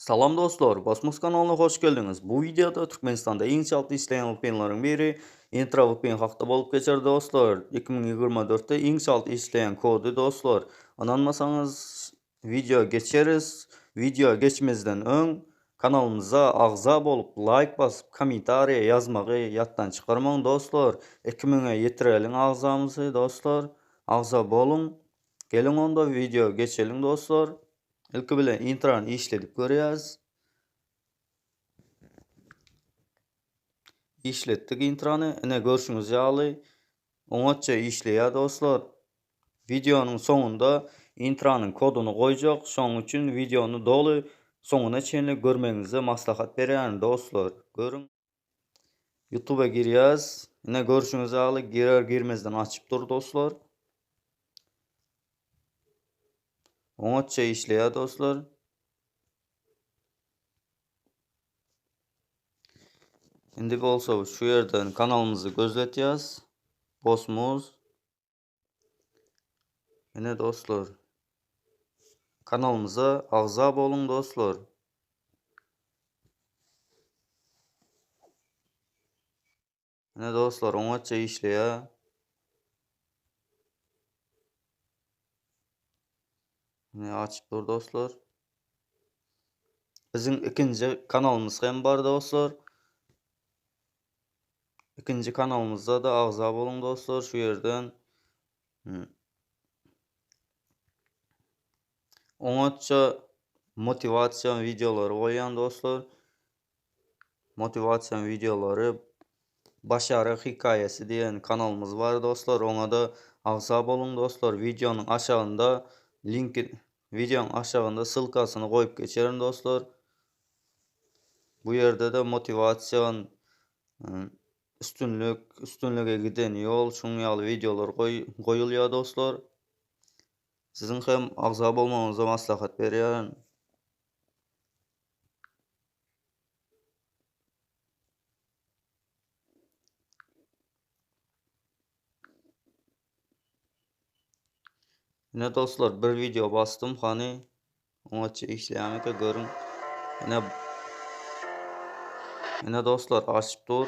Salam dostlar, Bosmos kanalyna hoş geldiňiz. Bu wideoda Türkmenistanda iň çalt işleýän VPN-leriň biri Intra VPN hakda bolup geçer dostlar. 2024-de iň çalt işleýän kody dostlar. Ynanmasaňyz wideo geçeris. Wideo geçmezden öň kanalymyza agza bolup laýk basyp kommentariýa ýazmagy ýatdan çykarmaň dostlar. 2000-e ýetireliň agzamyzy dostlar. Agza boluň. Geliň onda wideo geçeliň dostlar. Ilki bilen intrany işledip görýäris. Işletdik intrany. Ine görşüňiz ýaly oňatja işleýär dostlar. Wideonyň soňunda intranyň koduny goýjak. Şonuň üçin wideony doly soňuna çenli görmegiňizi maslahat berýärin dostlar. Görüň. Youtube girýäs. Ine görşüňiz ýaly girer girmezden açyp dur dostlar. Oňatça işleýär dostlar. Indi bolsa şu ýerden kanalymyzy gözletýäs. Bosmuz. Ine dostlar. Kanalymyza agza boluň dostlar. Ine dostlar oňatja işleýär. Ine açyp dur dostlar. Biziň ikinji kanalymyz hem bar dostlar. Ikinji kanalymyzda da agza boluň dostlar şu ýerden. Oňatja motiwasiýa wideolary goýýan dostlar. Motiwasion wideolary Başaryk hekaýasy diýen kanalymyz bar dostlar oňada agza boluň dostlar wideonyň aşagynda linki wideonyň aşagynda ssylkasyny goýup geçerin dostlar bu ýerde-de motiwasion üstünlik üstünlige giden ýol şuň ýaly wideolar goýulýar dostlar siziň hem agza bolmagyňyzy maslahat berýärin. Ine dostlar bir video bastym hany oňatça işleýärmika görüň. Ine Ine dostlar açyp dur.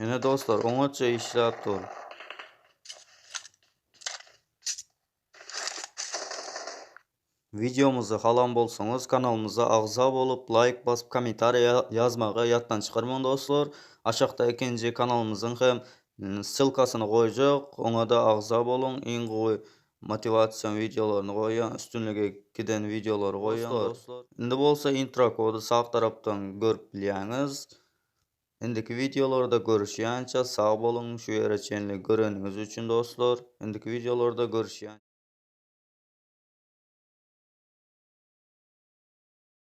Ine dostlar oňatja işläp dur. Wideomyzy halan bolsaňyz kanalymyza agza bolup laýk basyp kommentariýa ýazmagy ýatdan çykarmaň dostlar. Aşakda ikinji kanalymyzyň hem ssylkasyny goýjak oňada agza boluň iň gowy motiwasion wideolaryny goýýan üstünlige giden wideolary goýýan dostlar. Indi bolsa intro kody sag tarapdan görüp bilýäňiz. Indiki wideolarda görüşýänçä sag boluň şu ýere çenli göreniňiz üçin dostlar. Indiki wideolarda görüşýän.